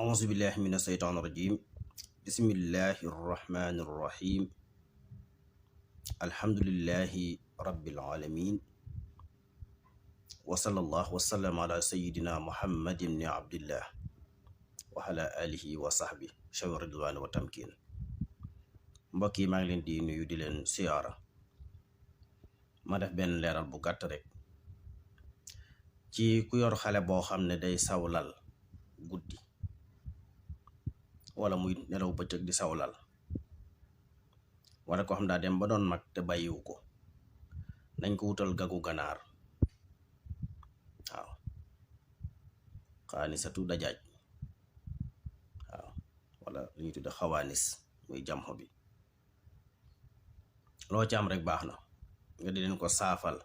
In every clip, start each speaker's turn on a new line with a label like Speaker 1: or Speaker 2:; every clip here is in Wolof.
Speaker 1: auzu billahi mina sheytaani rajim bismillahi rrahmani rrahim alhamdulillahi rabbil alamin wa sallallahu wa sallam ala sayidina muhammad ibni abdillah wa ala alihi wa sahbi shawi ridwaan wa tamkin. mbokk yi maa ngi leen di nuyu di leen siyaara. ma def benn leeral bu gàtt rek ci ku yor xale boo xam ne day sawlal guddi wala muy nelaw bëccëg di sawlal, wala ko xam daa dem ba doon mag te bàyyiwu ko, nañ ko wutal gagu ganaar. waaw xaanisatu dajaaj, waaw wala lu ñuy tudde xawaanis muy jamxo bi. loo ci am rek baax na nga di leen ko saafal,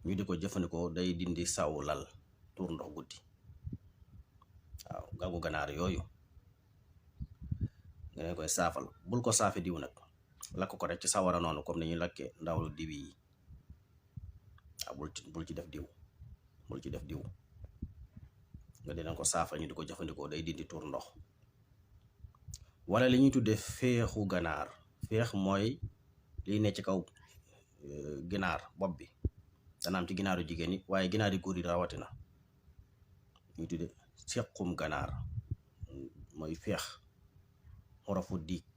Speaker 1: ñu di ko jëfandikoo, day dindi sawlal tuur ndox guddi. waaw gagu ganaar yooyu nga leen koy saafal. bul ko saafe diw nag, lakk ko rek ci sawara noonu comme ni ñuy lakkee ndawlu diw yi. waaw bul ci def diw, bul ci def diw. nga di leen ko saafal ñu di ko jëfandikoo, day dindi tuur ndox. wala li ñuy tuddee féexu ganaar. féex mooy liy ne ci kaw ginaar bopp bi, dana am ci ginaaru jigéen ñi, waaye ginaar yi góor yi rawatina. ñuy tuddee sequm ganaar mooy féex. xorofu diig,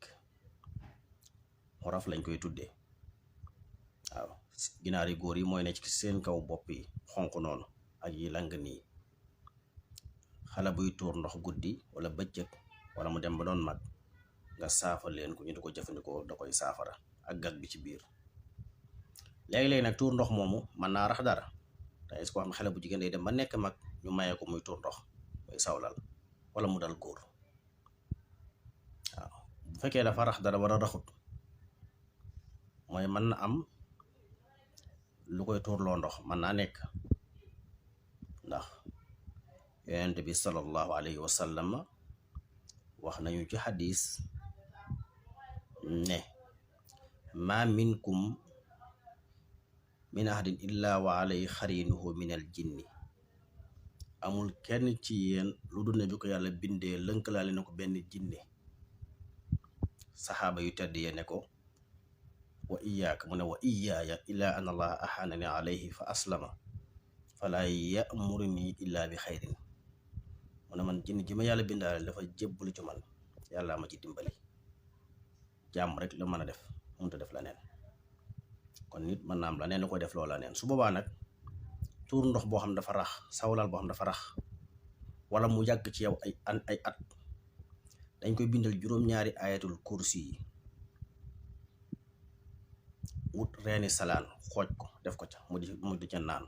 Speaker 1: xorof lañ koy tuddee. waaw ginaar yi góor yi mooy ne ci seen kaw bopp yi xonq noonu ak yi lang nii. xale buy tuur ndox guddi wala bëccëg wala mu dem ba doon mag, nga saafal leen ko, ñu di ko jëfandikoo, da koy saafara ak gag bi ci biir. léegi-léegi nag tuur ndox moomu mën naa rax dara. te est-ce que ko xam ne xale bu jigéen day dem ba nekk mag ñu mayee ko muy tuur ndox muy sawlal, wala mu dal góor. waaw bu fekkee dafa rax dara wala raxut, mooy mën na am lu koy tuurloo ndox, mën naa nekk ndax yonent bi sallallahu alayhi wa sallam wax nañu ci xadis ne ma minkum min ahadin illa wa alayhi xarinuhu min al jinni. amul kenn ci yéen lu dul ne bi ko yàlla bindee lënkalaale na ko benn jinne. saxaaba yu tedd ye ne ko wa iyaaka, mu ne wa iyaaya illa an allah ahanani alayhi fa aslama fala yamuruni illa bi xayrin. mu ne man jinne ji ma yàlla bindaale dafa jébbalu ci man, yàlla ma ci dimbali. jàmm rek la mën a def, mënut a def la neen. kon nit mën naa am la neen lu koy def loola neen. su boobaa nag tuur ndox boo xam dafa rax, sawlal boo xam dafa rax, wala mu yàgg ci yow ay at, dañ koy bindal juróom-ñaari ayatul kursi yi. wut reeni salaan xooj ko def ko ca mu di ca naan.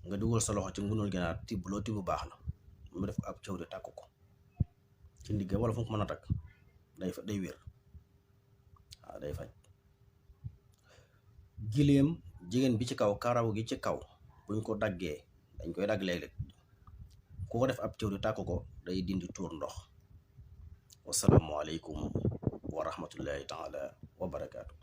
Speaker 1: nga dugal sa loxo ci ngunul ginaar, tibb loo tibb baax na, mu def ko ab cëw de tàkk ko ci ndigg wala fu mu ko mën a takk, day wér. waaw day faj. giléem, jigéen bi ci kaw, karaw gi ci kaw buñ ko daggee, dañ koy dagg léeg-léeg, ku ko def ab cëw de tàkk ko, day dindi tuur ndox. wasalaamu aleykum wa rahmatullahi taala wa barakaatu.